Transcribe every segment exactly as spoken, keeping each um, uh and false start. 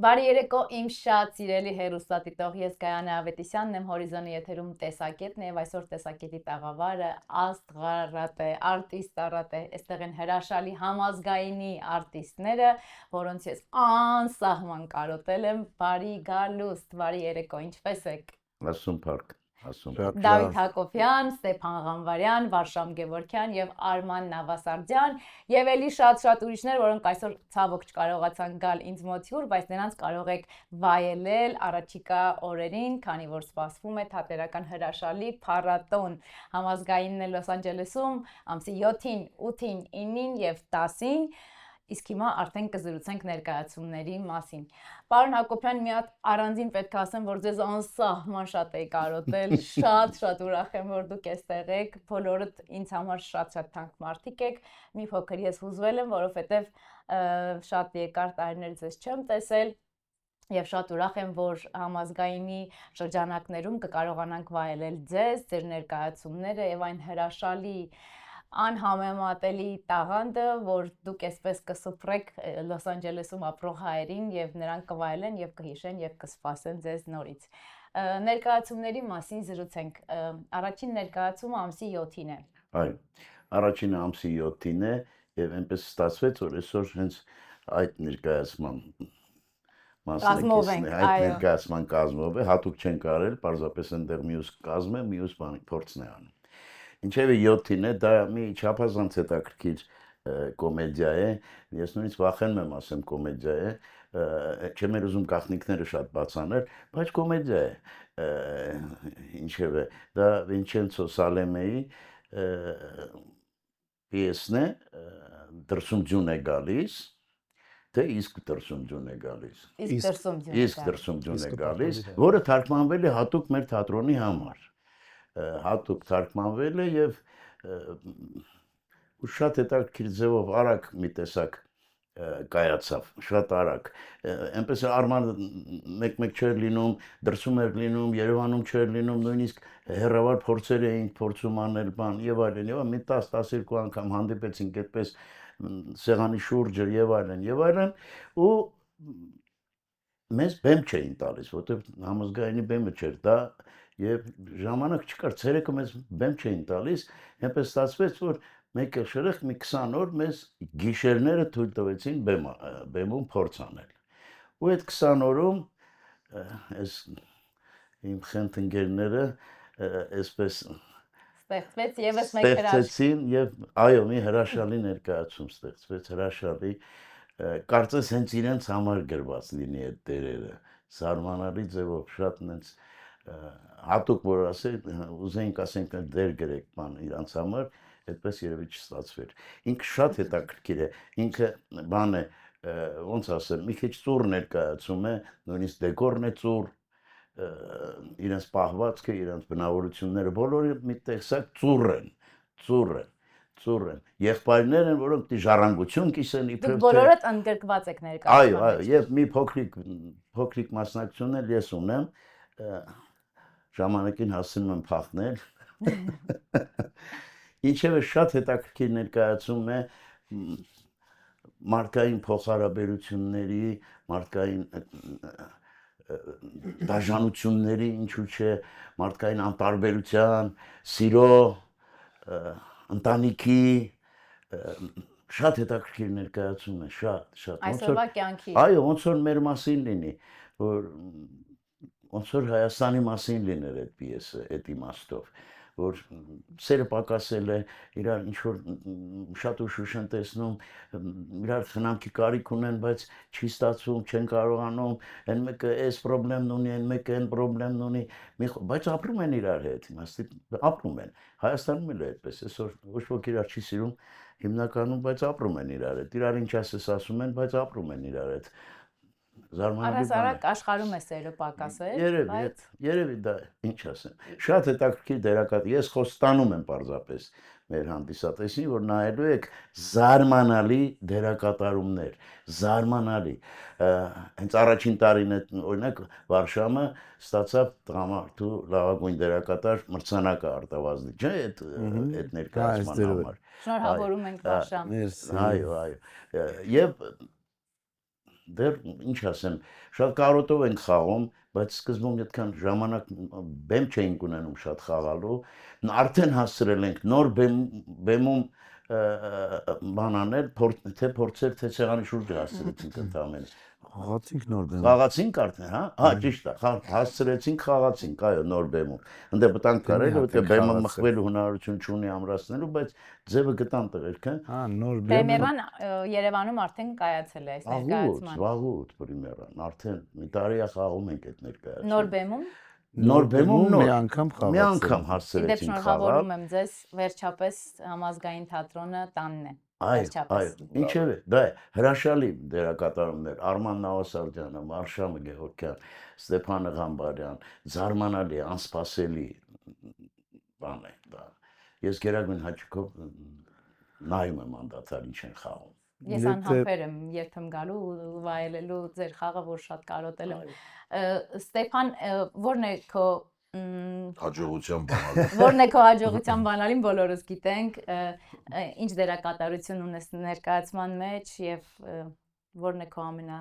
Բարի երեկո, իմ շատ սիրելի հեռուստադիտող, ես Գայանե Ավետիսյանն եմ, Հորիզոնի եթերում Տեսակետն է, եւ այսօր Տեսակետի տաղավարը աստղարատ է, արտիստարատ է, այստեղ են հրաշալի համազգայինի արտիստները, որոնց ես անսահման կարոտել եմ։ Բարի գալուստ, բարի երեկո, ինչպե՞ս եք։ Ասում փառք, ասում փառք։ Շատ Դավիթ լավ։ Հակոբեան, Ստեփան Ղանվարեան, Վարշամ Գևորգեան եւ Արման Նավասարդեան, եւ էլի շատ-շատ ուրիշներ, որոնք այսօր ցավոք չկարողացան գալ ինձ մոտ հյուր, բայց նրանց կարող եք վայելել առաջիկա օրերին, քանի որ սպասվում է թատերական հրաշալի փառատոն համազգայինն է Լոս Անջելեսում ամսի յոթին, ութին, իննին եւ տասին, իսկ հիմա արդեն կզրուցենք ներկայացումների մասին։ Պարոն Հակոբեան, մի հատ առանձին պէտք է ասեմ, որ ձեզ անսահման շատ էի կարոտել, շատ-շատ ուրախ եմ, որ դուք էստեղ եք, բոլորդ ինձ համար շատ-շատ թանկ մարդիկ եք, մի փոքր ես հուզվել եմ, որովհետեւ, ը, շատ երկար տարիներ ձեզ չեմ տեսել, եւ շատ ուրախ եմ, որ համազգայինի շրջանակներում կկարողանանք վայելել ձեզ, ձեր ներկայացումները եւ այն հրաշալի, անհամեմատելի տաղանդը, որ դուք այսպես կսփռեք, ը, Լոս Անջելեսում ապրող հայերին, եւ նրանք կվայելեն եւ կհիշեն եւ կսպասեն ձեզ նորից։ Ը, ներկայացումների մասին զրուցենք։ Ը, առաջին ներկայացումը ամսի յոթին է։ Այո, առաջինը ամսի յոթին է, եւ այնպես ստացվեց, որ այսօր հենց այդ ներկայացման Կազմով ենք, մասնակիցն է, այդ այո։ ներկայացման կազմով է, հատուկ չենք արել, պարզապես այնտեղ մյուս կազմ է, մյուս բան, փորձն է անում։ Ինչեւէ, յոթին է, դա մի չափազանց հետաքրքիր, ը, կոմեդիա է, ես նույնիսկ վախենում եմ ասեմ կոմեդիա է, ը, չեմ էլ ուզում գաղտնիքները շատ բաց անել, բայց կոմեդիա է, ը, ինչեւէ, դա Վինչենցո Սալեմեի, ը, պիեսն է, ը, դրսում ձյուն է գալիս, թե իսկ դրսում ձյուն է գալիս։ Իսկ Իսկ, դրսում ձյուն է իսկ գալիս։ դրսում ձյուն է Իսկ գալիս, պատմում է։ որը թարգմանվել է հատուկ մեր թատրոնի համար։ Ը, հատուկ թարգմանվել է եւ, ը, ու շատ հետաքրքիր ձևով արագ մի տեսակ, ը, կայացավ, շատ արագ։ Ը, այնպես է, Արման մեկ-մեկ չէր լինում, դրսում էր լինում, Երևանում չէր լինում, նույնիսկ հեռավար փորձեր էինք փորձում անել, բան, եւ այլն, եւ այլն, մի տաս, տասներկու անգամ հանդիպեցինք այդպես, մ, սեղանի շուրջը, եւ այլն, եւ այլն, ու մեզ բեմ չէին տալիս, որտեւ համազգայինի բեմը չէր դա, եւ ժամանակ չկար, ցերեկը մեզ բեմ չէին տալիս, այնպես ստացվեց, որ մեկ եղշերեխ մի քսան օր մեզ գիշերները թույլ տվեցին բեմ ա-, բեմում փորձ անել։ Ու այդ քսան օրում, ը, այս իմ խենթ ընկերները, ը, այսպես Ստեղծվեց եւս մեկ հրաշք։ ստեղծեցին, եւ այո, մի հրաշալի ներկայացում ստեղծվեց, հրաշալի, ը, կարծես հենց իրենց համար գրված լինի այդ դերերը, զարմանալի ձևով, շատ նենց, ը, հատուկ որ ասել, ուզեինք ասենք դեր գրեք բան իրանց համար, այդպես երևի չստացվեր։ Ինքը շատ հետաքրքիր է, ինքը բան է, ը, ոնց ասեմ, մի քիչ ծուռ ներկայացում է, նույնիսկ դեկորն է ծուռ, ը, իրենց պահվածքը, իրենց բնավորությունները, բոլորը մի տեսակ ծուռ են, ծուռ են, ծուռ են։ Եղբայրներ են, որոնք դի ժառանգություն կիսեն Դուք իբրև թե բոլորդ ընդգրկված եք Այո, այո, ներկայացման մեջ։ Եվ մի փոքրիկ, փոքրիկ մասնակցություն էլ ես ունեմ, ը, ժամանակին հասցնում եմ փախնել։ Ինչևէ, շատ հետաքրքիր ներկայացում է, մ, մարդկային փոխհարաբերությունների, մարդկային, ը, ը, դաժանությունների, ինչու՞ չէ, մարդկային անտարբերության, սիրո, ը, ընտանիքի, ը, շատ հետաքրքիր ներկայացում է, շատ, շատ։ Ոնց որ Այսօրվա կյանքի։ Այո, ոնց որ մեր մասին լինի, որ, ոնց որ Հայաստանի մասին լիներ այդ պիեսը, այդ իմաստով, որ սերը պակասել է, իրար ինչ որ շատ ուշ-ուշ են տեսնում, իրար խնամքի կարիք ունեն, բայց չի ստացվում, չեն կարողանում, այն մեկը այս պրոբլեմն ունի, այն մեկը այն պրոբլեմն ունի, մի խո-, բայց ապրում են իրար հետ, իմաստի, ապրում են։ Հայաստանում էլ է այդպես, այսօր ոչ ոք իրար չի սիրում հիմնականում, բայց ապրում են իրար հետ, իրար ինչ ասես ասում են, բայց ապրում են իրար հետ։ Զարմանալի բան է։ Առհասարակ աշխարհում է սերը պակասել, Երևի, բայց երևի դա, ինչ ասեմ, շատ հետաքրքիր դերակատ-, ես խոստանում եմ պարզապես մեր հանդիսատեսին, որ նայելու եք զարմանալի դերակատարումներ, զարմանալի։ Ը, հենց առաջին տարին այդ, օրինակ, Վարշամը ստացավ տղամարդու լավագույն դերակատար մրցանակը արտավազդի, չէ՞, այդ, Մհմ։ այդ Հա, ներկայացման այստեղ է։ համար։ Շնորհավորում ենք, Այո, Վարշամ։ Մերսի։ Այո, այո։ Ը, և դեռ, ինչ ասեմ, շատ կարոտով ենք խաղում, բայց սկզբում այդքան ժամանակ, բեմ չէինք ունենում շատ խաղալու։ Արդեն հասցրել ենք նոր բեմ, բեմում, ը, բան անել, փոր-, թե փորձեր, թե սեղանի շուրջը հասցրեցինք ընդամենը։ Խաղացինք նոր բեմ։ Խաղացինք արդեն, հա? Հա, Այո։ Ճիշտ է, խաղ-, հասցրեցինք, խաղացինք, այո, նոր բեմում։ Ընդ պտանք Դե մի կարել, հատ որտեղ ենք բեմը խաղացել։ Մխվելու հնարավորություն չունի ամրացնելու, բայց ձևը գտան տղերքը։ Հա, նոր բեմ։ Պրեմիերան, ը, Երևանում արդեն կայացել է այս Վաղուց, ներկայացման։ Վաղուց պրեմիերան, արդեն մի տարի է խաղում ենք այդ ներկայացումը։ Նոր բեմում։ Նոր Նոր բեմում բեմում նոր։ Մի անգամ Մի խաղացել անգամ ենք։ Ի դեպ, հասցրեցինք խաղալ։ Շնորհավորում եմ ձեզ, վերջապես Համազգային թատրոնը տանն է։ Այո, Վերջապես։ Այո, ինչևէ, դա է, հրաշալի դերակատարումներ, Արման Նավասարդյանը, Մարշամը Գեորգյան, Ստեփան Ղամբարյան, զարմանալի, անսպասելի բան է դա։ Ես գերագույն հաճույքով նայում եմ անդադար ինչ են խաղում։ Ես Դե- անհամբեր եմ երբեմ գալու ու վայելելու ձեր խաղը, որ շատ կարոտել եմ։ Այո։ Ը, Ստեփան, ը, ո՞րն է քո, մ, Հաջողության բանալին։ Ո՞րն է քո հաջողության բանալին, բոլորս գիտենք, ը, ը, ինչ դերակատարություն ունես ներկայացման մեջ եւ, ը, ո՞րն է քո ամենա-,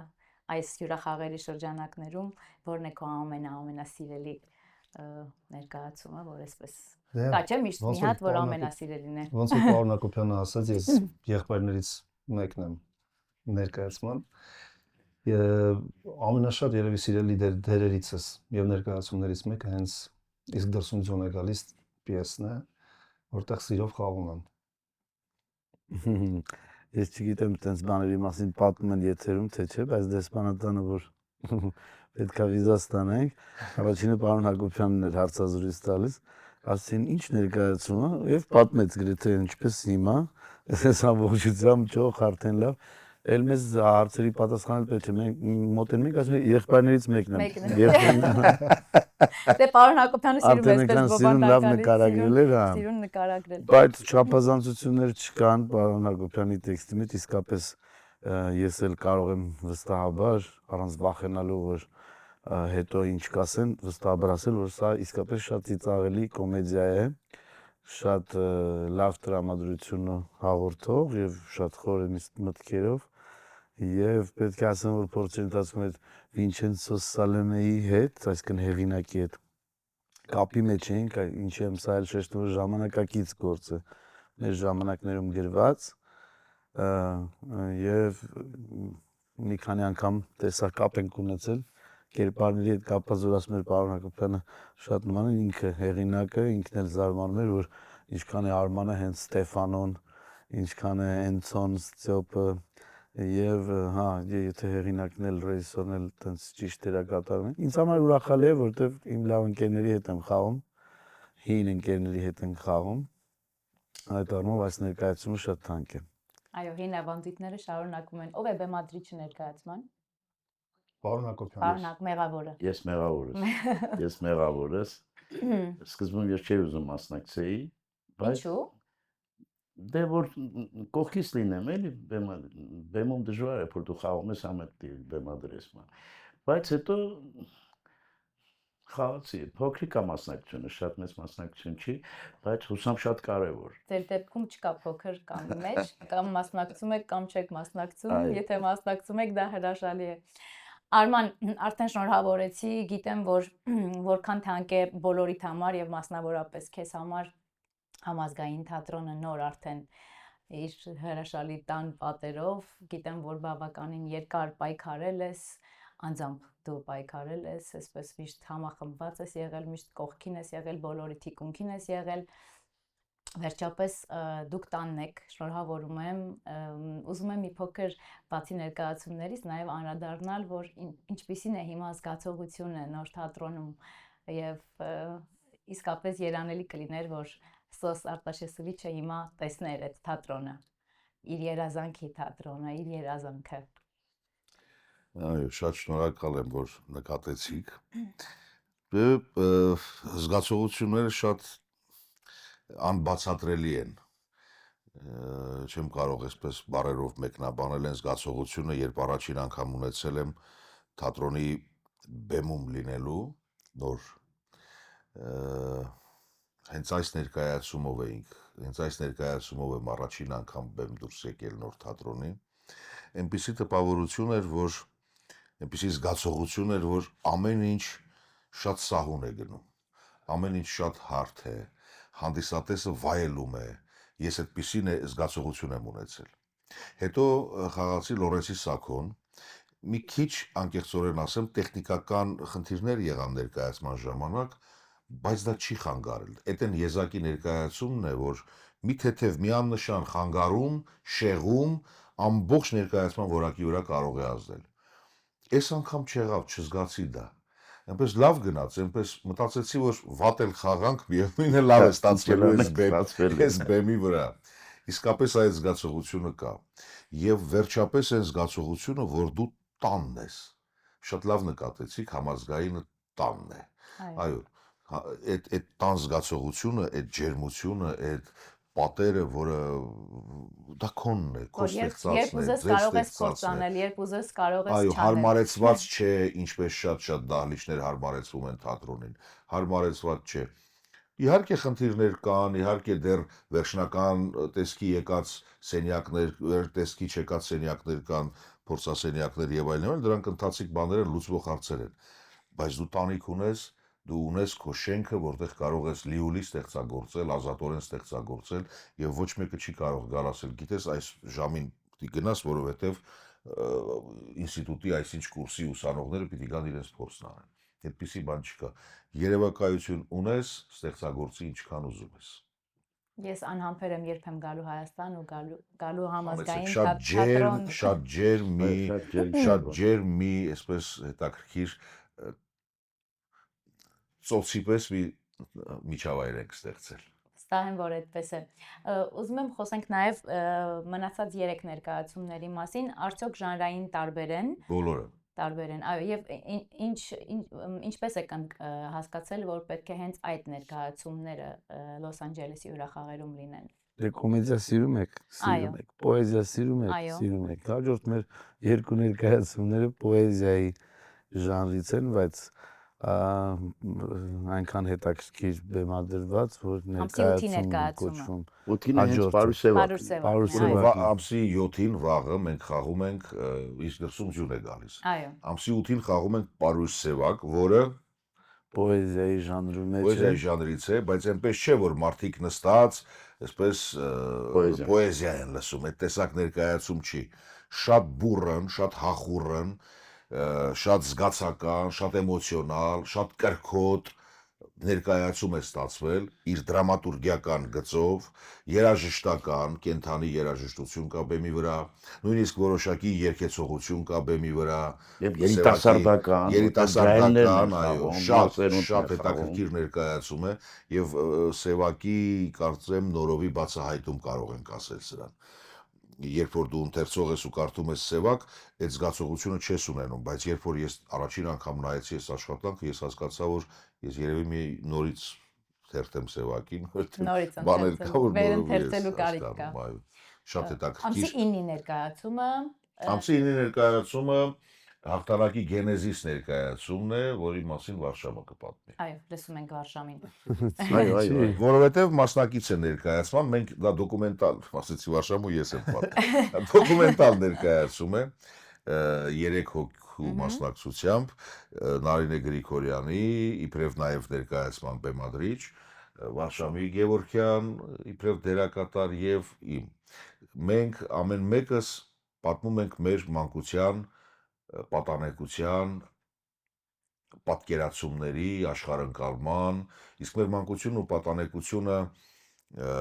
այս հիւրախաղերի շրջանակներում, ո՞րն է քո ամենա-, ամենասիրելի, ը, ներկայացումը, որ այսպես Դե, կա, չէ՞, միշտ ոնց մի որ հատ, որ պարոն Հակոբ-, ամենասիրելին է։ Ոնց որ պարոն Հակոբյանը ասաց, ես եղբայրներից մեկն եմ ներկայացման։ Ե-, ամենաշատ երևի սիրելի դեր-, դերերիցս եւ ներկայացումներից մեկը հենց իսկ դրսում ձյուն է գալիս պիեսն է, որտեղ սիրով խաղում եմ։ Ես չգիտեմ, տենց բաների մասին պատմում են եթերում, թե չէ, բայց դեսպանատանը, որ պետք է վիզա ստանանք, առաջինը պարոն Հակոբյանն էր հարցազրույց տալիս, ասեցին, «Ինչ ներկայացումը», եւ պատմեց գրեթե ինչպես հիմա, ես ամբողջությամբ ճոխ, արդեն լավ, էլ մեզ հարցերի պատասխանել պետք է, մենք մոտենում ենք, ասում ենք, «Եղբայրներից մեկն եմ»։ Մեկն եմ։ Եղբայրն-, Դե պարոն Հակոբյանը սիրում է Արդեն այսպես էնքան սիրուն, լավ բովանդակալի, նկարագրել սիրուն, էր, հա։ Սիրուն նկարագրել։ Բայց չափազանցություններ չկան պարոն Հակոբյանի տեքստի մեջ, իսկապես, ը, ես էլ կարող եմ վստահաբար, առանց վախենալու, որ, ը, հետո ինչ կասեն, վստահաբար ասել, որ սա իսկապես շատ ծիծաղելի կոմեդիա է, շատ, ը, լավ տրամադրությունը հաղորդող եւ շատ խորհենիստ մտքերով, եւ պետք է ասեմ, որ փորձի ընթացքում այդ Վինչենցո Սալեմեի հետ, այսինքն հեղինակի հետ կապի մեջ էինք, ա-, ինչի եմ սա էլ շեշտում, որ ժամանակակից գործ է մեր ժամանակներում գրված, ը, ը, եւ մի քանի անգամ տեսակ կապ ենք ունեցել, կերպարների հետ կապված, որ ասում էր պարոն Հակոբյանը, շատ նման են, ինքը հեղինակը, ինքն էլ զարմանում էր, որ ինչքան է Արմանը հենց Ստեֆանոն, ինչքան է Էնցոն Ստյոպը, եւ, հա, ե-, եթե հեղինակն էլ, ռեժիսորն էլ տենց ճիշտ դերակատարում են։ Ինձ համար ուրախալի է, որտեւ իմ լավ ընկերների հետ եմ խաղում, հին ընկերների հետ ենք խաղում, այդ առումով այս ներկայացումը շատ թանկ է։ Այո, հին ավանդույթները շարունակում են։ Ո՞վ է բեմադրիչը ներկայացման։ Պարոն Հակոբյան։ Պարոն Հակ-, մեղավորը։ Ես մեղավոր ես։ Ես մեղավոր ես։ Հմ։ Սկզբում ես չէի ուզում մասնակցեի, բայց Ինչու՞։ Դե որ կողքից լինեմ, էլի, բեմա-, բեմում դժվար է, որ դու խաղում ես, ամեն տի-, բեմադրես, մա-, բայց հետո խաղացի, փոքրիկ ա մասնակցությունը, շատ մեծ մասնակցություն չի, բայց հուսամ շատ կարևոր։ Ձեր դեպքում չկա փոքր կամ մեծ, կամ մասնակցում եք, կամ չեք մասնակցում, Այո։ Եթե մասնակցում եք, դա հրաշալի է։ Արման, արդեն շնորհավորեցի, գիտեմ, որ որքան թանկ է բոլորիդ համար եւ մասնավորապես քեզ համար, Համազգային թատրոնը նոր արդեն իր հրաշալի տան պատերով, գիտեմ, որ բավականին երկար պայքարել ես, անձամբ դու պայքարել ես, այսպես միշտ համախմբված ես եղել, միշտ կողքին ես եղել, բոլորի թիկունքին ես եղել։ Վերջապես, ը, դուք տանն եք, շնորհավորում եմ, ը, ուզում եմ մի փոքր բացի ներկայացումներից նաև անդրադառնալ, որ ին-, ինչպիսին է հիմա զգացողությունը նոր թատրոնում եւ, ը, իսկապես երանելի կլիներ, որ Սոս Արտաշեսովիչը հիմա տեսներ այդ թատրոնը, իր երազանքի թատրոնը, իր երազանքը։ Այո, շատ շնորհակալ եմ, որ նկատեցիք։ Դե, ը, զգացողությունները շատ անբացատրելի են։ Ը, չեմ կարող այսպես բառերով մեկնաբանել այն զգացողությունը, երբ առաջին անգամ ունեցել եմ թատրոնի բեմում լինելու նոր, ը, հենց այս ներկայացումով էինք, հենց այս ներկայացումով եմ առաջին անգամ բեմ դուրս եկել նոր թատրոնի։ Այնպիսի տպավորություն էր, որ այնպիսի զգացողություն էր, որ ամեն ինչ շատ սահուն է գնում, ամեն ինչ շատ հարթ է, հանդիսատեսը վայելում է, ես այդպիսին է զգացողություն եմ ունեցել։ Հետո, ը, խաղացի Լորենսի Սաքոն, մի քիչ, անկեղծօրէն ասեմ, տեխնիկական խնդիրներ եղան ներկայացման ժամանակ, բայց դա չի խանգարել։ Էդ այն եզակի ներկայացումն է, որ մի թեթեւ, մի աննշան խանգարում, շեղում, ամբողջ ներկայացման որակի վրա կարող է ազդել։ Այս անգամ չեղաւ, չզգացի դա։ Այնպես լաւ գնաց, այնպես մտածեցի, որ վատ էլ խաղանք, միևնույն է լաւ է Հա, ստացվելու ինչ էս լավ բեմ-, ստացվել է։ էս բեմի վրա։ Իսկապես այդ զգացողությունը կա։ Եվ վերջապես այն զգացողությունը, որ դու տանն ես։ Շատ լաւ նկատեցիք, համազգայինը տանն է։ Այո։ Այո, հա, այդ, այդ տան զգացողությունը, այդ ջերմությունը, այդ պատերը, որը դա քոնն է, քո Որ երբ, ստեղծածն երբ է, ուզես ձեր կարող ես ստեղծածն է։ Կործանել, երբ ուզես կարող ես Այո, չանել։ Հարմարեցված չէ, ինչպես շատ-շատ դահլիճներ հարմարեցվում են թատրոնին։ Հարմարեցված չէ։ Իհարկե խնդիրներ կան, իհարկե դեռ վերջնական տեսքի եկած սենյակներ, վեր տեսքի չեկած սենյակներ կան, փորձասենյակներ եւ այլն, եւ այլն, դրանք ընթացիկ բաներ են, լուծվող հարցեր են։ Բայց դու տանիք ունես, դու ունես քո շենքը, որտեղ կարող ես լիուլի ստեղծագործել, ազատորեն ստեղծագործել, եւ ոչ մեկը չի կարող գալ ասել, «Գիտես, այս ժամին պիտի գնաս, որովհետեւ, ը, ինստիտուտի այսինչ կուրսի ուսանողները պիտի գան իրենց փորձն անեն»։ Այդպիսի բան չկա։ Երևակայություն ունես, ստեղծագործի ինչքան ուզում ես։ Ես անհամբեր եմ երբեմն գալու Հայաստան ու գալու, գալու Համեցեք, համազգային շատ թա-, ջերմ, թատրոն։ շատ ջերմ մի, Շատ ջերմ շատ կերպով։ ջերմ մի, այսպես հետաքրքիր, ը, ծոցի պես մի միջավայր ենք ստեղծել։ Վստահ եմ, որ այդպես է։ Ը, ուզում եմ խոսենք նաև, ը, մնացած երեք ներկայացումների մասին, արդյոք ժանրային տարբեր են։ Բոլորը։ Տարբեր են, այո, եւ ի-, ի-, ինչ, ինչ, ըմ, ինչպես եք ընկ-, ը, հասկացել, որ պետք է հենց այդ ներկայացումները, ը, Լոս Անջելեսի ուրախաղերում լինեն։ Դե կոմեդիա սիրում եք, սիրում Այո։ եք, պոեզիա սիրում եք, Այո։ սիրում եք։ Հաջորդ մեր երկու ներկայացումները պոեզիայի ժանրից են, բայց, ա, այնքան հետաքրքիր բեմադրված, որ Ամսի ութի ներկայացում ներկայացումը։ կոչվում։ Ութինը հենց Հաջորդը։ Պարուսեվակ։ Պարուսեվակ, Պարուսեվակ։ այո։ Ვა-, ամսի յոթին վաղը մենք խաղում ենք, ը, իսկ դրսում ձյուն է գալիս։ Այո։ Ամսի ութին խաղում ենք Պարուսեվակ, որը Պոեզիայի ժանրի մեջ է։ պոեզիայի ժանրից է, բայց այնպես չէ, որ մարդիկ նստած, այսպես, ը, Պոեզիա։ պոեզիա են լսում, այդ տեսակ ներկայացում չի։ Շատ բուռն, շատ հախուռն, ը, շատ զգացական, շատ էմոցիոնալ, շատ կրքոտ ներկայացում է ստացվել իր դրամատուրգիական գծով, երաժշտական, կենդանի երաժշտություն կա բեմի վրա, նույնիսկ որոշակի երգեցողություն կա բեմի վրա, Եւ Սևակի երիտասարդական, երիտասարդական, դրայներն են այո, խաղում, շատ, նոր սերունդն շատ է խաղում։ հետաքրքիր ներկայացում է, եւ, ը, Սևակի, կարծեմ, նորովի բացահայտում կարող ենք ասել սրան։ Երբ որ դու ընթերցող ես ու կարդում ես Սևակ, այդ զգացողությունը չես ունենում, բայց երբ որ ես առաջին անգամ նայեցի այս աշխատանքը, ես հասկացա, որ ես երևի մի նորից թերթեմ Սևակին, որտեղ Նորից բաներ ընթերցել, կա, որ նորովի ես վերընթերցելու կարիք կա։ հասկանում, այո։ Շատ Ա, հետաքրքիր։ Ամսի իննի ներկայացումը, ը, Ամսի իննի ներկայացումը հաղթանակի գենեզիս ներկայացումն է, որի մասին Վարշամը կպատմի։ Այո, լսում ենք Վարշամին։ Այո, այո, այո։ Որովհետև մասնակից է ներկայացման, մենք դա դոկումենտալ, ասեցի Վարշամ ու ես եմ պատմում։ Դոկումենտալ ներկայացում է, ը, երեք հոգու Մհմ։ մասնակցությամբ, ը, Նարինե Գրիգորյանի, իբրև նաև ներկայացման բեմադրիչ, ը, Վարշամի Գևորգյան, իբրև դերակատար, եւ իմ։ Մենք ամեն մեկս պատմում ենք մեր մանկության, ը, պատանեկության, պատկերացումների, աշխարհընկալման, իսկ մեր մանկությունն ու պատանեկությունը, ը,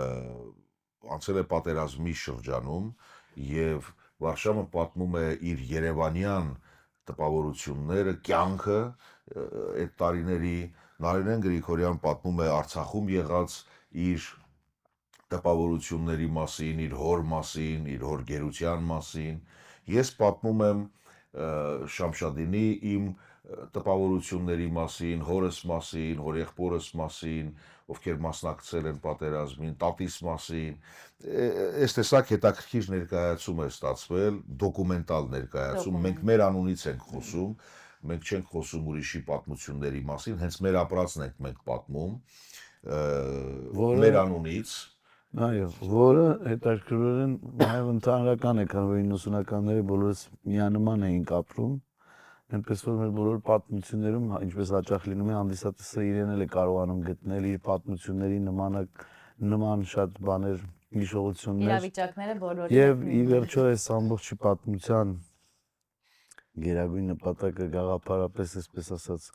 անցել է պատերազմի շրջանում, եւ Վարշամը պատմում է իր երևանյան տպավորությունները, կյանքը, ը, այդ տարիների, Նարինեն Գրիգորյան պատմում է Արցախում եղած իր տպավորությունների մասին, իր հոր մասին, իր հոր գերության մասին։ Ես պատմում եմ, ը, Շամշադինի իմ, ը, տպավորությունների մասին, հորս մասին, հորեղբորս մասին, ովքեր մասնակցել են պատերազմին, տատիս մասին։ Ը, ը, այս տեսակ հետաքրքիր ներկայացում է ստացվել, դոկումենտալ ներկայացում։ Դոկումենտ։ Մենք մեր անունից ենք խոսում, մենք չենք խոսում ուրիշի պատմությունների մասին, հենց մեր ապրածն ենք մենք պատմում, ը, Որը մեր անունից։ Այո, որը հետաքրքրորեն նաև ընդհանրական է, քանի որ իննսունականների բոլորս միանման էինք ապրում, այնպես որ մեր բոլոր պատմություններում, հա, ինչպես հաճախ լինում է, հանդիսատեսը իրեն էլ է կարողանում գտնել իր պատմությունների նմանակ, նման շատ բաներ, հիշողություններ։ Իրավիճակները բոլորի Եվ հետ ի նույնն վերջո են։ Այս ամբողջի պատմության գերագույն նպատակը գաղափարապես, այսպես ասած,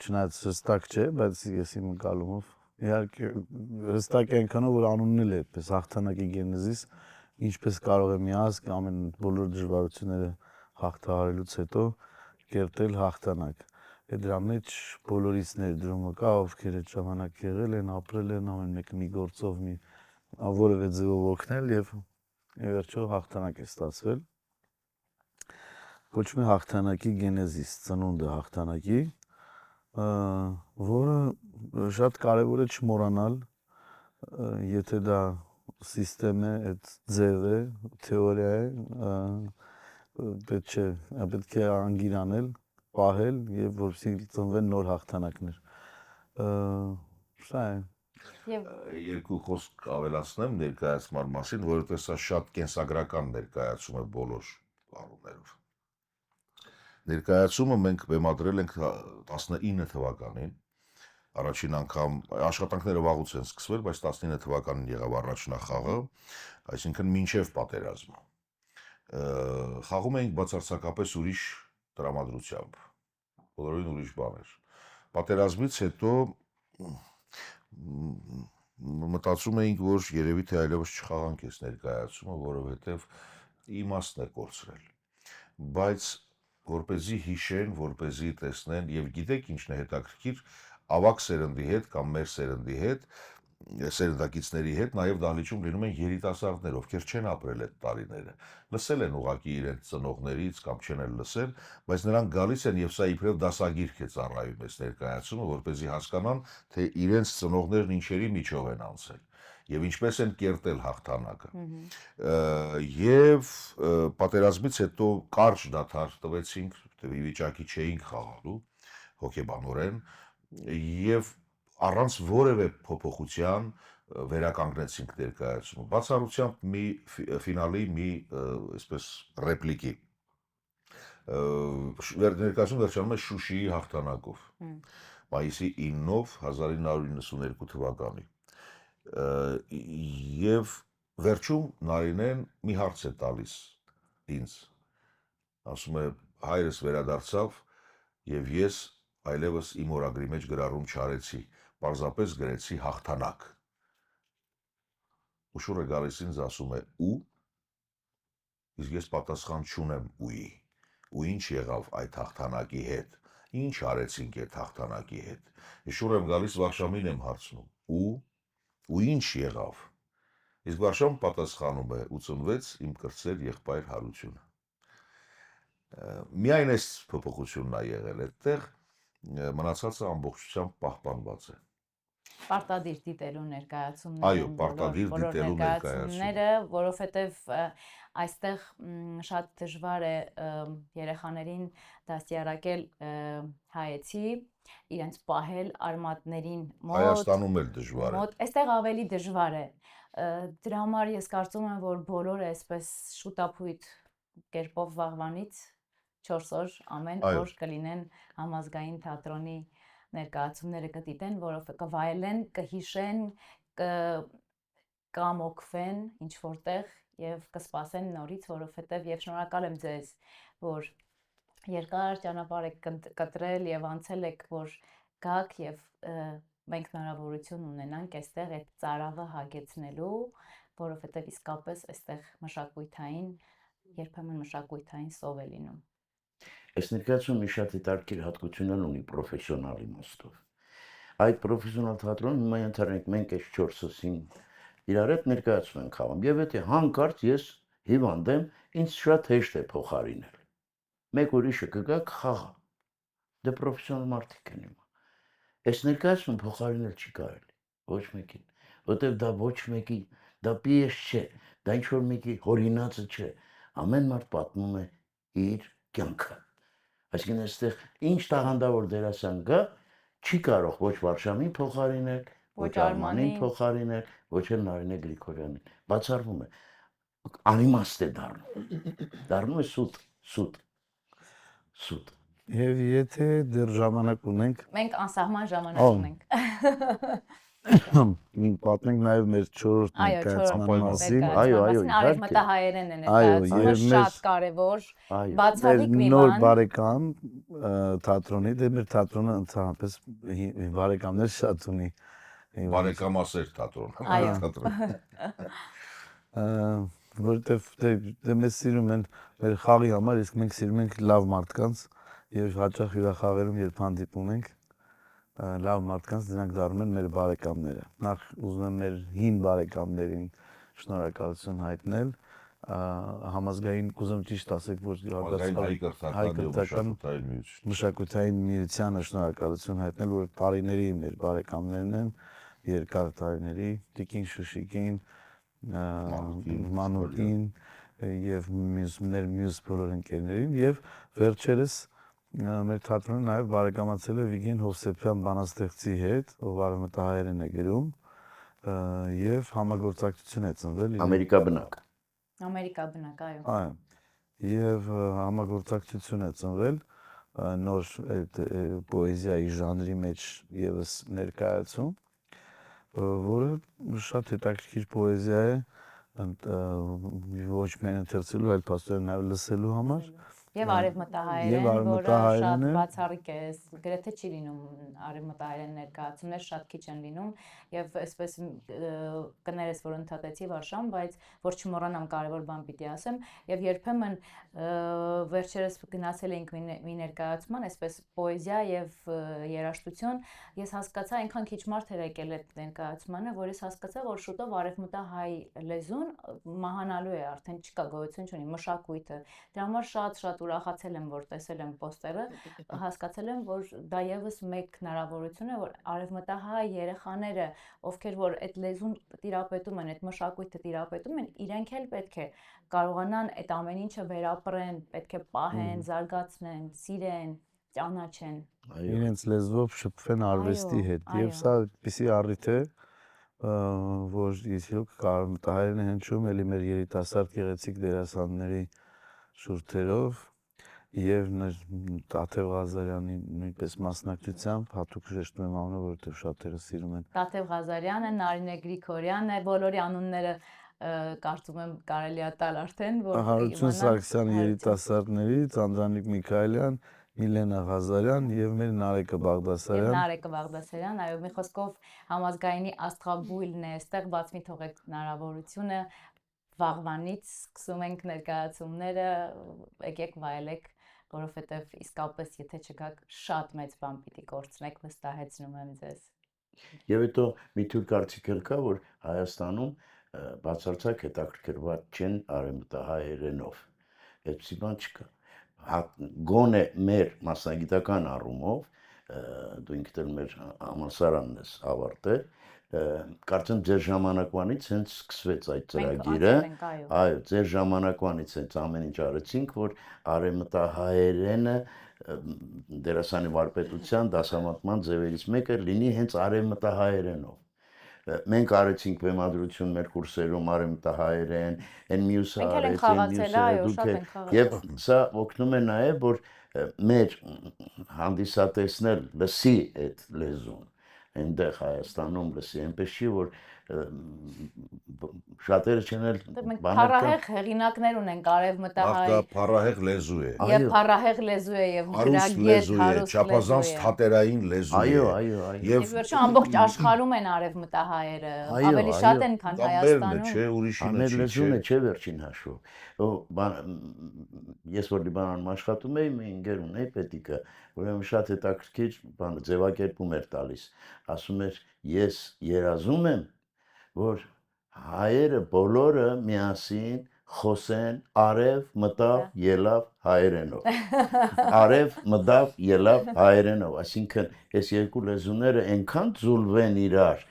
չնայած հստակ չէ, բայց ես իմ ընկալումով, իհարկե, հստակ է այնքանով, որ անունն էլ է այդպես, հաղթանակի գենեզիս, ինչպես կարող է մի ազգ ամեն բոլոր դժվարությունները հաղթահարելուց հետո կերտել հաղթանակ։ Է դրա մեջ բոլորիս ներդրումը կա, ովքեր այդ ժամանակ եղել են, ապրել են, ամեն մեկը մի գործով, մի, որևէ ձևով օգնել եւ ի վերջո հաղթանակ է ստացվել։ Կոչում է հաղթանակի գենեզիս, ծնունդը հաղթանակի, ը, որը շատ կարեւոր է չմոռանալ, ը, եթե դա սիստեմ է, այդ ձև է, թեորիա է, ը, պետք չէ, պետք է անգիր անել, պահել եւ որպեսզի ծնվեն նոր հաղթանակներ։ Ը, սա է։ Եվ երկու խոսք ավելացնեմ ներկայացման մասին, որովհետեւ սա շատ կենսագրական ներկայացում է բոլոր առումներով։ Ներկայացումը մենք բեմադրել ենք տասնինը թվականին, առաջին անգամ, աշխատանքները վաղուց են սկսվել, բայց տասնինը թվականին եղավ առաջնախաղը, այսինքն մինչեւ պատերազմը։ Ը, խաղում էինք բացարձակապես ուրիշ տրամադրությամբ, բոլորովին ուրիշ բաներ։ Պատերազմից հետո, մ, մտածում էինք, որ երևի թե այլևս չխաղանք այս ներկայացումը, որովհետեւ իմաստն է կորցրել։ Բայց որպեսզի հիշեն, որպեսզի տեսնեն, եւ գիտեք ինչն է հետաքրքիր, ավագ սերնդի հետ կամ մեր սերնդի հետ, սերնդակիցների հետ նաեւ դահլիճում լինում են երիտասարդներ, ովքեր չեն ապրել այդ տարիները, լսել են ուղղակի իրենց ծնողներից կամ չեն էլ լսել, բայց նրանք գալիս են եւ սա իբրեւ դասագիրք է ծառայում այս ներկայացումը, որպեսզի հասկանան, թե իրենց ծնողներն ինչերի միջով են անցել եւ ինչպես են կերտել հաղթանակը։ Մհմ։ Ը, եւ, ը, պատերազմից հետո կարճ դադար տվեցինք, որտեղ ի վիճակի չէինք խաղալու հոգեբանորեն, եւ առանց որևէ փոփոխության, ը, վերականգնեցինք ներկայացումը։ Բացառությամբ մի ֆի-, ֆինալի մի, ը, այսպես ռեպլիկի։ Ը, շ-, վեր-, ներկայացումը վերջանում է Շուշիի հաղթանակով։ Հմ։ Մայիսի իննով հազար ինը հարյուր իննսուն երկու թվականի։ Ը, եւ վերջում Նարինեն մի հարց է տալիս ինձ։ Ասում է, «Հայրս վերադարձավ եւ ես այլեւս իմ օրագրի մեջ գրառում չարեցի, պարզապես գրեցի հաղթանակ»։ Ու շուռ է գալիս ինձ, ասում է, «Ու»։ Իսկ ես պատասխան չունեմ «ու»-ի։ Ու ինչ եղավ այդ հաղթանակի հետ։ Ինչ արեցինք այդ հաղթանակի հետ։ Ես շուռ եմ գալիս, Վարշամին եմ հարցնում, «Ու»։ Ու ինչ եղավ։ Իսկ Վարշամ պատասխանում է, «Ու ծնվեց իմ կրտսեր եղբայր Հարությունը»։ Ը, միայն այս փոփոխությունն ա եղել այդտեղ, ը, մնացածը ամբողջությամբ պահպանված է։ Պարտադիր դիտելու ներկայացումներ Այո, են բոլոր, պարտադիր բոլոր դիտելու ներկայացում։ ներկայացումները, որովհետև, ը, այստեղ, մ, շատ դժվար է, ը, երեխաներին դաստիարակել, ը, հայեցի, իրենց պահել արմատներին մոտ, Հայաստանում էլ դժվար է։ մոտ, այստեղ ավելի դժվար է։ Ը, դրա համար ես կարծում եմ, որ բոլորը այսպես շուտափույթ կերպով վաղվանից չորս օր, ամեն Այո։ օր կլինեն համազգային թատրոնի ներկայացումները կդիտեն, որով կվայելեն, կհիշեն, կ-, կամոքվեն ինչ որտեղ և կսպասեն նորից, որովհետև և շնորհակալ եմ ձեզ, որ երկար ճանապարհ եք կընդ-, կտրել և անցել եք, որ գաք և, ը, մենք հնարավորություն ունենանք այստեղ այդ ծարավը հագեցնելու, որովհետև իսկապես այստեղ մշակութային, երբեմն մշակութային սով է լինում։ Այս ներկայացումը մի շատ հետաքրքիր հատկություն էլ ունի պրոֆեսիոնալ իմաստով։ Այդ պրոֆեսիոնալ թատրոնը հիմա ընդհանրենք մենք այս չորսսին իրար հետ ներկայացում ենք խաղում։ Եվ եթե հանկարծ ես հիվանդ եմ, ինձ շատ հեշտ է փոխարինել։ Մեկ ուրիշը կգա, կխաղա։ Դե պրոֆեսիոնալ մարդիկ են հիմա։ Այս ներկայացումը փոխարինել չի կարելի։ Ոչ մեկին։ Որտեվ դա ոչ մեկի, դա պիես չէ, դա ինչ-որ մեկի հորինածը չէ։ Ամեն մարդ պատմում է իր կյանքը։ Այսինքն այստեղ ինչ տաղանդավոր դերասան կա, չի կարող ոչ Վարշամին փոխարինել, Ոչ ոչ Արմանին Արմանին։ փոխարինել, ոչ էլ Նարինե Գրիգորյանին։ Բացառվում է։ Անիմաստ է դառնում։ Դառնում է սուտ, սուտ, սուտ։ Եւ եթե դեռ ժամանակ ունենք, մենք անսահման ժամանակ Ա. Ունենք։ Պատմենք նաև մեր չորրորդ Այո, ներկայացման չորրորդ մասին։ Ներկայացման Այո, այո, մասին, իհարկե։ Արևմտահայերէն է Այո, ներկայացումը, եւ շատ մեր կարեւոր, Այո։ բացառիկ Մեր մի նոր բան։ Բարեկամ, ը, թատրոնի, դե մեր թատրոնը ընդհանրապես հի-, հի-, բարեկամներ շատ ունի։ Բարեկամասեր թատրոն։ Այո։ Թատրոն։ Ը, որովհետեւ դե, դե մեզ սիրում են մեր խաղի համար, իսկ մենք սիրում ենք լավ մարդկանց եւ հաճախ հիւրախաղերում երբ հանդիպում ենք, ը, լավ մարդկանց, դրանք դառնում են մեր բարեկամները։ Նախ ուզում եմ մեր հին բարեկամներին շնորհակալություն հայտնել, ը, համազգային, կուզեմ ճիշտ ասեք, որ Համազգային հայ կրթական հայ եւ կրթական մշակութային միություն։ Մշակութային միությանը շնորհակալություն հայտնել, որ տարիների մեր բարեկամներն են, երկար տարիների, Տիկին Շուշիկին, ը, Մանուկին, Մանուկին, ը, եւ մյուս, մեր մյուս բոլոր ընկերներին, եւ վերջերս, ը, մեր թատրոնը նաեւ բարեկամացել է Վիգեն Հովսեփեան բանաստեղծի հետ, ով արևմտահայերէն է գրում, ը, եւ համագործակցություն է ծնվել իր Ամերիկա բնակ։ Ամերիկա բնակ, այո։ Այո։ Եվ, ը, համագործակցություն է ծնվել, ը, նոր, ը, տ-, ը, պոեզիայի ժանրի մեջ ևս ներկայացում, ը, որը շատ հետաքրքիր պոեզիա է, ընդ-, ը, ոչ միայն ընթերցելու, այլ փաստորեն նաև լսելու համար։ Լսելու։ Եվ Ա, արևմտահայերեն, և արևմտահայերեն որը շատ է։ Բացառիկ է, ս-, գրեթե չի լինում արևմտահայերեն ներկայացումներ, շատ քիչ են լինում, եւ այսպես, ը, կներես, որ ընդհատեցի Վարշան, բայց որ չմոռանամ կարևոր բան պիտի ասեմ, եւ երբեմն, ը, վերջերս գնացել էինք մի ներ-, մի ներկայացման, այսպես պոեզիա եւ, ը, երաժշտություն, ես հասկացա, այնքան քիչ մարդ էր եկել այդ ներկայացմանը, որ ես հասկացա, որ շուտով արևմտահայ լեզուն, ը, մահանալու է, արդեն չկա, գոյություն չունի, մշակույթը։ Դրա համար շատ, շատ ուրախացել եմ, որ տեսել եմ պոստերը, հասկացել եմ, որ դա եւս մեկ հնարավորություն է, որ արևմտահայ երեխաները, ովքեր որ այդ լեզուն տիրապետում են, այդ մշակույթը տիրապետում են, իրենք էլ պետք է կարողանան այդ ամեն ինչը վերապրեն, պետք է պահեն, Մհմ։ Զարգացնեն, սիրեն, ճանաչեն։ Այո։ Իրենց լեզվով շփվեն արվեստի Այո, հետ։ Եվ այո։ Սա այդպիսի առիթ է, ը, որ իրոք կարևոր մտահայերն է հնչում, էլի մեր երիտասարդ գեղեցիկ դերասանների շուրթերով, եւ նր-, Տաթեւ Ղազարյանի նույնպես մասնակցությամբ, հատուկ շեշտում եմ անունը, որովհետեւ շատերը սիրում են։ Տաթեւ Ղազարյանը, Նարինե Գրիգորյանը, բոլորի անունները, ը, կարծում եմ կարելի է տալ արդեն, որ Ահա, Հարություն իմանանք Սարգսյան Հարություն երիտասարդներից, Անդրանիկ Միքայելյան, Միլենա Ղազարյան եւ մեր Նարեկը Բաղդասարյան։ Եվ Նարեկը Բաղդասարյան, այո, մի խոսքով համազգայինի աստղաբույլն է, այստեղ բաց մի թողեք հնարավորությունը, վաղվանից սկսում ենք ներկայացումները, եկեք վայելեք, որովհետև իսկապես, եթե չգաք, շատ մեծ բան պիտի կորցնեք, վստահեցնում եմ ձեզ։ Եվ հետո մի թուր կարծիք էլ կա, որ Հայաստանում, ը, բացարձակ հետաքրքրված չեն արևմտահայերենով։ Այդպիսի բան չկա։ Հա, գոնե մեր մասնագիտական առումով, ը, դու ինքդ էլ մեր համալսարանն ես ավարտել, ը, կարծեմ ձեր ժամանակվանից հենց սկսվեց այդ Մենք ծրագիրը։ Ածել ենք, այո։ Այո, ձեր ժամանակվանից հենց ամեն ինչ արեցինք, որ արևմտահայերենը, ը, դերասանի վարպետության դասավանդման ձևերից մեկը լինի հենց արևմտահայերենով։ Ը, մենք արեցինք բեմադրություն մեր կուրսերում արևմտահայերեն, այն մյուսը Մենք էլ ենք արեց, այն խաղացել, մյուսը, այո, դուք շատ եք, ենք խաղացել։ Եվ սա օգնում է նաև, որ, ը, մեր հանդիսատեսն էլ լսի այդ լեզուն, այնտեղ Հայաստանում լսի, այնպես չի, որ, ը, բ-, շատերը չեն էլ Դե մենք բաներ կան։ Փառահեղ հեղինակներ ունենք արևմտահայ Նախ դա փառահեղ լեզու է։ Եվ Այո։ Փառահեղ լեզու է, և Հարուստ գրագետ, լեզու է, հարուստ չափազանց լեզու է։ Թատերային լեզու Այո, է։ Այո, այո։ Եվ Եվ վերջում ամբողջ աշխարհում են արևմտահայերը, Այո, ավելի շատ այո։ Են, քան Կամ մերն է, Հայաստանում։ Չէ, ուրիշին է, Ամեր չի, լեզուն չէ։ Է, չէ, վերջին հաշվով։ Ո, բան, ես որ Լիբանանում աշխատում էի, մի ընկեր ունեի, պետիկը, ուրեմն շատ հետաքրքիր բան, ձևակերպում էր տալիս։ Ասում էր, «Ես երազում եմ, որ հայերը բոլորը միասին խոսեն արև մտավ Դա։ Ելավ հայերենով»։ Արև մտավ ելավ հայերենով, այսինքն այս երկու լեզուները այնքան ձուլվեն իրար,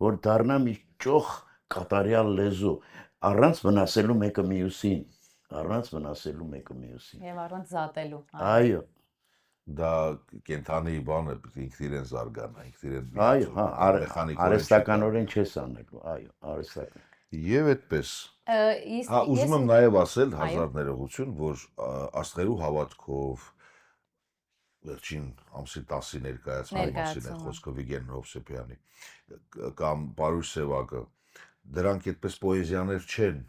որ դառնա մի ճոխ կատարյալ լեզու, առանց վնասելու մեկը մյուսին, առանց վնասելու մեկը մյուսին։ Եվ առանց զատելու, հա։ Այո։ Դա կենդանի բան է, պիտի ինքնիրեն զարգանա, ինքնիրեն Այո, հա, արե-, մեխանիկորեն արհեստականորեն չի չես անելու, այո, արհեստական։ Եվ այդպես։ Ը, իս-, Հա, ուզում ես եմ նաև ասել, Այո։ Հազար ներողություն, որ, ա, աստղերու հավատքով, վերջին ամսի տասի ներկայացման մասին է Ներկայացումը։ խոսքը, Վիգէն Հովսեփեանի, կ-, կամ Պարուշ Սեւակը, դրանք այդպես պոեզիաներ չեն,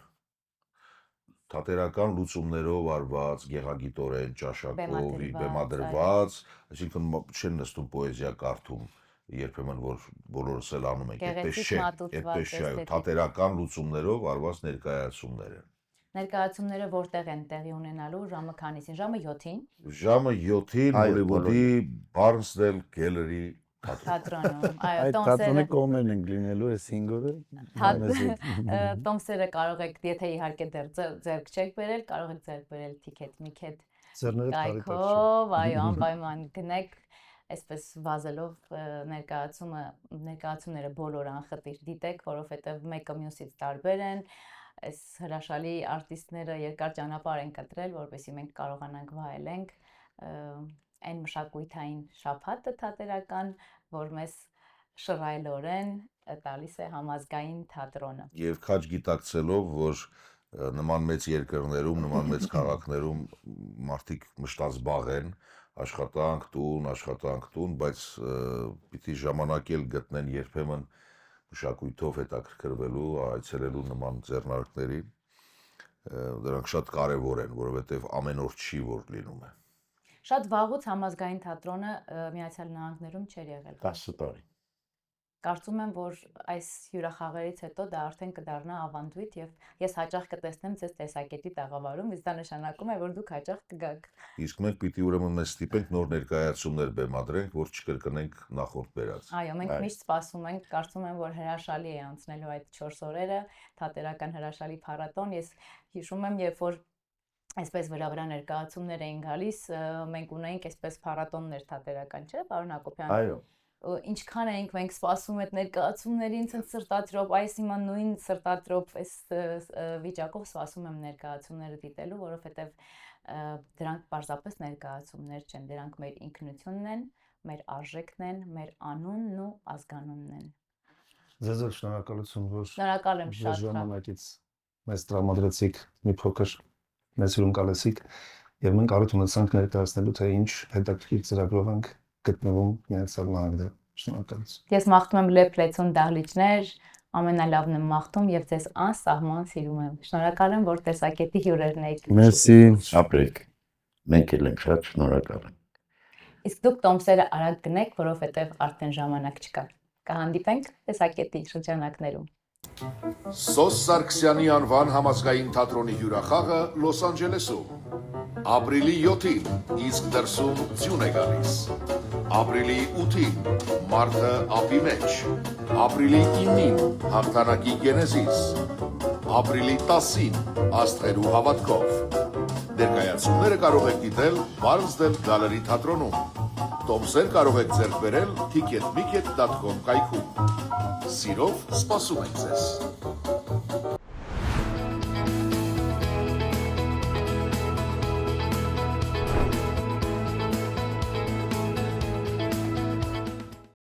թատերական լուծումներով արված, գեղագիտորեն, ճաշակով, Բեմադրված, բեմադրված, այսինքն՝ մա-, չեն նստում պոեզիա կարդում, երբեմն որ բոլորս էլ անում ենք, այդպես Գեղեցիկ չէ, մատուցված այդպես չէ, այո, էսթետիկ։ թատերական լուծումներով արված ներկայացումներ են։ Ներկայացումները որտեղ են տեղի ունենալու, ժամը քանիսին, ժամը յոթին։ Ժամը յոթին Այո, Հոլիվուդի Բոլոնիա։ Barnsdall Gallery թատրոն։ Թատրոնում, այո, Այդ թատրոնի տոմսերը, կողմերն ենք լինելու այս հինգ օրը։ թատ-, Մայնասի։ ը, տոմսերը կարող եք, եթե իհարկե դեռ ձեր-, ձեռք չեք բերել, կարող եք ձեռք բերել Ticket Micket Ձեռները թարի տակ չի։ կայքով, այո, անպայման գնեք, այսպես վազելով, ը, ներկայացումը, ներկայացումները բոլոր անխտիր դիտեք, որովհետև մեկը մյուսից տարբեր են, այս հրաշալի արտիստները երկար ճանապարհ են կտրել, որպեսզի մենք կարողանանք վայելենք, ը, այն մշակութային շաբաթը թատերական, որ մեզ շռայլօրեն տալիս է Համազգային թատրոնը։ Եվ քաջ գիտակցելով, որ, ը, նման մեծ երկրներում, նման մեծ քաղաքներում մարդիկ մշտազբաղ են, աշխատանք, տուն, աշխատանք, տուն, բայց, ը, պիտի ժամանակ էլ գտնեն երբեմն մշակույթով հետաքրքրվելու, այցելելու նման ձեռնարկների, ը, դրանք շատ կարևոր են, որովհետև ամեն օր չի, որ լինում է։ Շատ վաղուց Համազգային թատրոնը, ը, Միացյալ Նահանգներում չէր եղել։ Տասը տարի։ Կարծում եմ, որ այս հիւրախաղերից հետո դա արդեն կդառնա ավանդոյթ, եւ ես հաճախ կտեսնեմ ձեզ տեսակետի տաղավարում, իսկ դա նշանակում է, որ դուք հաճախ կգաք։ Իսկ մենք պիտի ուրեմն մեզ ստիպենք նոր ներկայացումներ բեմադրենք, որ չկրկնենք նախորդ բերած։ Այո, մենք Այո։ միշտ սպասում ենք, կարծում եմ, որ հրաշալի է անցնելու այդ չորս օրերը, թատերական հրաշալի փառատոն։ Ես հիշում եմ, երբ որ այսպես վրա-վրա ներկայացումներ էին գալիս, ը, մենք ունեինք այսպես փառատոններ թատերական, չէ՞, պարոն Հակոբյան։ Այո։ Ը, ինչքան էինք մենք սպասում այդ ներկայացումներին, ցնց սրտատրոփ, այս հիմա նույն սրտատրոփ, այս, ը, ը, վիճակով սպասում եմ ներկայացումները դիտելու, որովհետև, ը, դրանք պարզապես ներկայացումներ չեն, դրանք մեր ինքնությունն են, մեր արժեքն են, մեր անունն ու ազգանունն են։ Ձեզ էլ շնորհակալություն, որ Շնորհակալ եմ ձեր շատ, խա- ժամանակից մեզ տրամադրեցիք մի փոքր, մեզ հյուրընկալեցիք, եւ մենք առիթ ունեցանք ներկայացնելու, թե ինչ հետաքրքիր ծրագրով ենք գտնվում Միացյալ Նահանգներ։ Շնորհակալություն։ Ես մաղթում եմ լեփ-լեցուն դահլիճներ, ամենալավն եմ մաղթում եւ ձեզ անսահման սիրում եմ։ Շնորհակալ եմ, որ տեսակետի հիւրերն եք։ Մերսի։ Ապրեք։ Մենք էլ ենք շատ շնորհակալ ենք։ Իսկ դուք տոմսերը արագ գնեք, որովհետեւ արդեն ժամանակ չկա։ Կհանդիպենք տեսակետի շրջանակներում։ Սոս Սարգսյանի անուան Համազգային թատրոնի հիւրախաղը Լոս Անջելեսում։ Ապրիլի յոթին, իսկ դրսում ձիուն է գալիս։ Ապրիլի ութին, մարդը ափի մեջ։ Ապրիլի իննին, հաղթանակի գենեզիս։ Ապրիլի տասին, աստղերու հաւատքով։ Ներկայացումները կարող եք դիտել Barnsdall Gallery թատրոնում։ Տոմսեր կարող եք ձեռք բերել ticket micket dot com կայքում։ Սիրով սպասում ենք ձեզ։